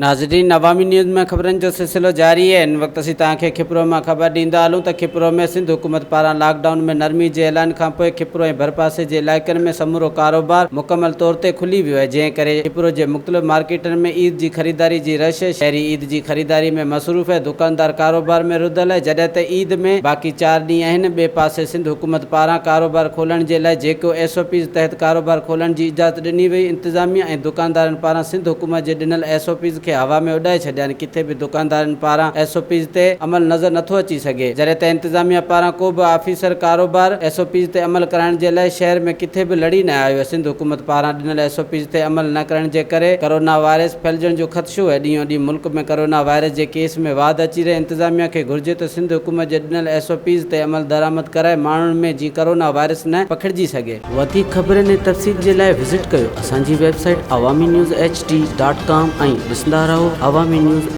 ناظرين عوامي نيوز ۾ خبرن جو سلسلو جاري آهي هن وقت اسين توهان کي کپرو مان خبر ڏيندا هلون ته کپرو ۾ سنڌ حڪومت پاران لاڪ ڊائون ۾ نرمي جي اعلان کانپوء کپرو ۽ ڀرپاسي جي علائقن ۾ سمورو ڪاروبار مڪمل طور تي کلي ويو آهي جنهن ڪري کپرو جي مختلف مارڪيٽن ۾ عيد جي خريداري جي رش شهري عيد جي خريداري ۾ مصروف ۽ دڪاندار ڪاروبار ۾ رڌل آهي جڏهن ته عيد ۾ باقي چار ڏينهن آهن ٻئي پاسي سنڌ حڪومت پاران ڪاروبار کولڻ جي لاء جيڪو ايس او پيز تحت ڪاروبار کولڻ جي اجازت ڏني وئي انتظاميه ۽ دڪاندارن پاران سنڌ حڪومت جي ڏنل ايس او پيز کي هوا ۾ اڏائي ڇڏيا آهن ڪٿي به دڪاندارن پاران ايس او پيز تي عمل نظر نٿو اچي سگهي جڏهن ته انتظاميه پاران ڪو به آفيسر ڪاروبار ايس او پيز تي عمل ڪرائڻ جي لاء شهر ۾ ڪٿي به لڙي نه آيو سنڌ حڪومت پاران ڏنل ايس او پيز تي عمل نه ڪرڻ جي ڪري ڪرونا وائرس ڦهلجڻ جو خدشو آهي ڏينهون ڏينهن ملڪ ۾ ڪرونا وائرس جي ڪيس ۾ واڌ اچي رهي انتظاميه کي گهرجي ته سنڌ حڪومت جي ڏنل ايس او پيز تي عمل درآمد ڪرائي ماڻهن ۾ جي ڪرونا وائرس نه پکڙجي سگهي. وڌيڪ خبرن ۽ تفصيل جي لاء وزٽ ڪيو اسان جي website Awami news H D dot com ۽ ڏسندا رهو عوامي نيوز.